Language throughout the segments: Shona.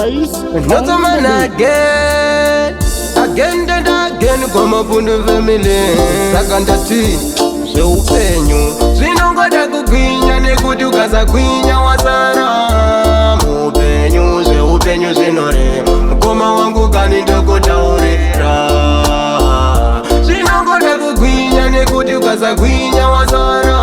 Bass on Not the man beat. Again, again and again, Gomapundu family. Saka ndati zveupenyu zvinongoda kugwinya, nekuti ukasagwinya wasara muupenyu. Zveupenyu zvinorema, mukoma wangu kani, ndokutaurira. Zvinongoda kugwinya, nekuti ukasagwinya wasara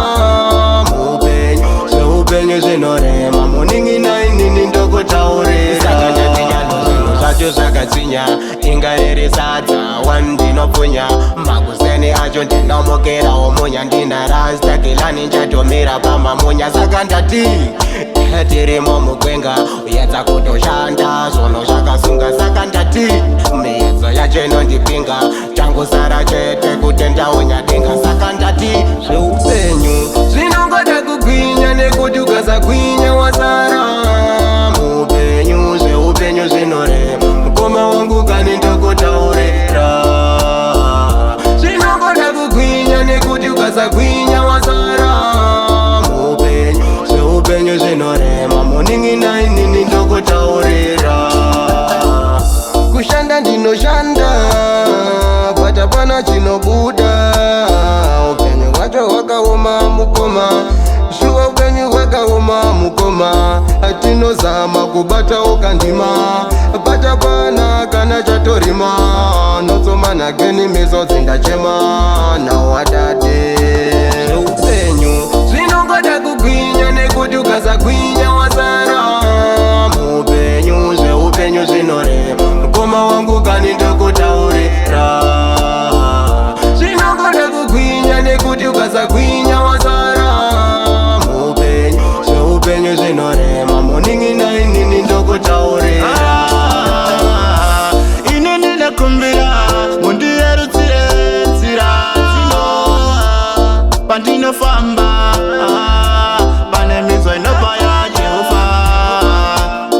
muupenyu. Zveupenyu zvinorema, munin'ina, inini ndokutaurira. Saka ndati nyano zvinhu zvacho zvakatsinya, inga riri sadza wandinopfunya. Makuseni acho ndinomukerawo munya, ndina rasta kilani nchatomira pamamunya. Saka ndati tirimo mugwenga, uyedza kutoshanda zvono zvakasunga. Saka ndati miedzo yacho inondipinga, changosara chete kutendawo Nyadenga. Saka ndati zveupenyu zvinongoda kugwinya, nekuti ukasagwinya wasara muupenyu. Zveupenyu zvinorema, mukoma wangu kani, ndokutaurira. Zvinongoda kugwinya, nekuti ukasagwinya wasara muupenyu. Zveupenyu zvinorema, munin'ina, inini ndokutaurira. Kushanda ndinoshanda, but hapana chinobuda. Upenyu hwacho hwakaoma, mukoma, shuwa upenyu hwakaoma, mukoma. Tinozama kubata ukandima, but hapana kana chatorima. Notsomana geni, misodzi ndachema nawadade. Zveupenyu zvinongoda kugwinya, nekuti ukasagwinya wasara muupenyu. Zveupenyu zvinorema, mukoma wangu kani, ndokutaurira. Zvinongoda kugwinya, nekuti ukasagwinya wasara muupenyu. Zveupenyu zvinorema, munin'ina, inini ndokutaurira. Ini ndinokumbira mundirerutsire nzira dzino pandinofamba. Pane minzwa inobaya, Jehovha,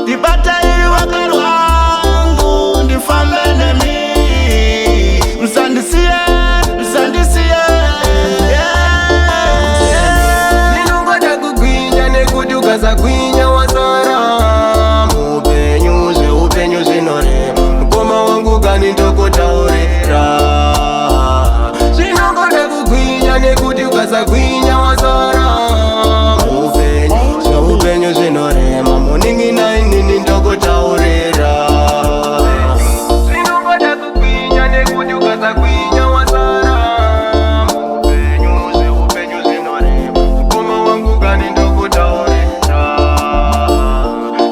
ndibatei ruoko rwangu ndifambe nemi. Musandisiye, musandisiye. Zvinongoda kugwinya, nekuti ukasagwinya wasara muupenyu. Zveupenyu zvinorema, mukoma wangu kani, ndokutaurira. Zvinongoda kugwinya, nekuti ukasagwinya wasara muupenyu. Zveupenyu zvinorema, munin'ina, inini ndokutaurira. Zvinongoda kugwinya, nekuti ukasagwinya wasara muupenyu. Zveupenyu zvinorema, mukoma wangu kani, ndokutaurira.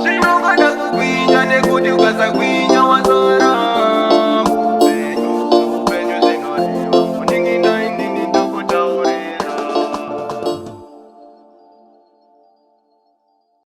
Zvinongoda kugwinya, nekuti ukasagwinya wasara.